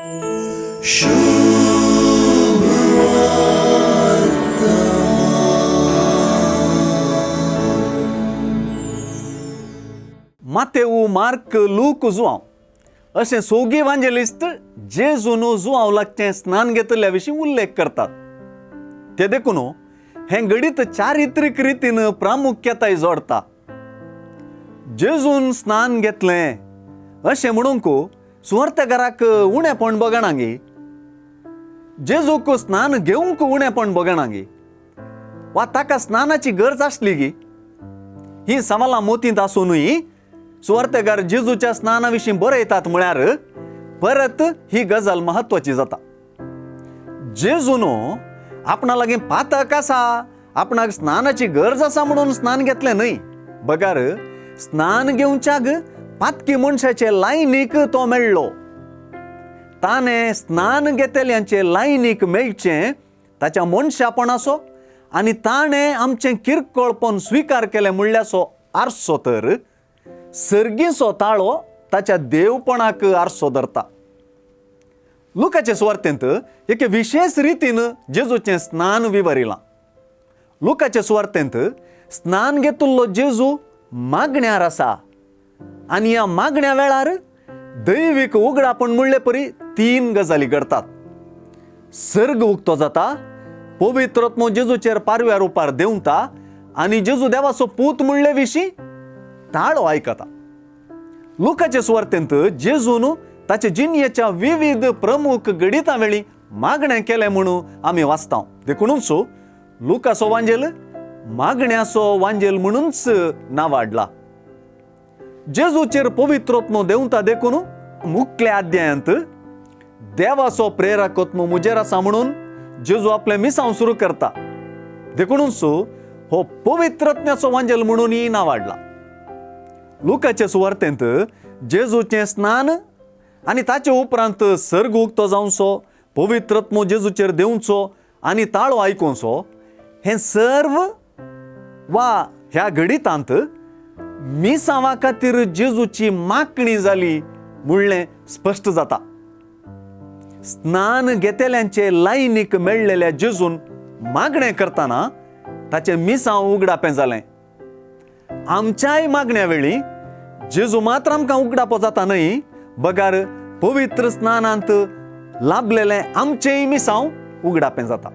Matthew, mark, look, Joao अशें सोगी वांजेलिस्त जेजून जुआंव लागचें स्नान घेतल्या विशीं उल्लेख करतात. ते देखून हें घडीत चारित्रीक रितीन प्रामुख्यताय जोडटा. जेजून स्नान घेतलें अशें म्हणूंक सुवार्थघराक उणेपण बगणांगी, जेजूक स्नान घेवंक उणेपण बगणांगी वा ताका स्नानाची गरज आसली गी, ही सवालां मोतींत आसुनूय सुवार्थेगार जेजूच्या स्नाना विशीं बरयतात म्हळ्यार परत ही गजाल म्हत्वाची जाता. जेजून आपणा लागीं पातक आसा, आपणाक स्नानाची गरज आसा म्हणून स्नान घेतलें न्हय, बगर स्नान घेवच्याक पातकी मनशाचे लायनीक तो मेळ्ळो. ताणें स्नान घेतल्यांचे लायनीक मेळचें ताच्या मनशापणाचो आनी ताणें आमचें किरकोळपण स्विकार केलें म्हणल्याचो आरसो तर सर्गीचो ताळो ताच्या देवपणाक आरसो धरता. लुकाचे सुवार्तेंत एके विशेश रितीन जेजूचें स्नान विवरिलां. लुकाचे सुवार्तेंत स्नान घेतिल्लो जेजू मागण्यार आसा आनी ह्या मागण्या वेळार दैवीक उगडापण म्हणले परी तीन गजाली घडतात. सर्ग उक्तो जाता, पवित्रत्मो जेजूचेर पारव्या रुपार देंवता आनी जेजू देवाचो पूत म्हणले विशीं ताळो आयकता. लुकाचे सुवार्तेंत जेजून ताचे जिणयेच्या विविध प्रमुख घडितां वेळी मागणें केलें म्हणून आमी वाचता. देखुनूच लुकाचो वांजेल मागण्याचो वांजेल म्हणूनच नांवाडला. जेजूचेर पवित्रत्मो देंवता देखून मुखल्या अध्यायांत देवाचो प्रेरकत्म म्हजेर आसा म्हणून जेजू आपलें मिसांव सुरू करता. देखुनूच हो पवित्रत्म्याचो वांजेल म्हणूनय नांवाडला. लुकाचे सुवार्तेंत जेजूचें स्नान आनी ताचे उपरांत सर्ग उक्तो जावचो, पवित्रत्मो जेजूचेर देंवचो आनी ताळो आयकुचो, हें सर्व वा ह्या घडितांत मिसांवा खातीर जेजूची मागणी जाली म्हणलें स्पश्ट जाता. स्नान घेतल्यांचे लायनीक मेळ्ळेल्या जेजून मागणें करतना ताचें मिसांव उगडापें जालें. आमच्याय मागण्या वेळी जेजू मात्र आमकां उगडापो जाता न्हय, बगर पवित्र स्नानांत लाभलेलें आमचेंय मिसांव उगडापें जाता.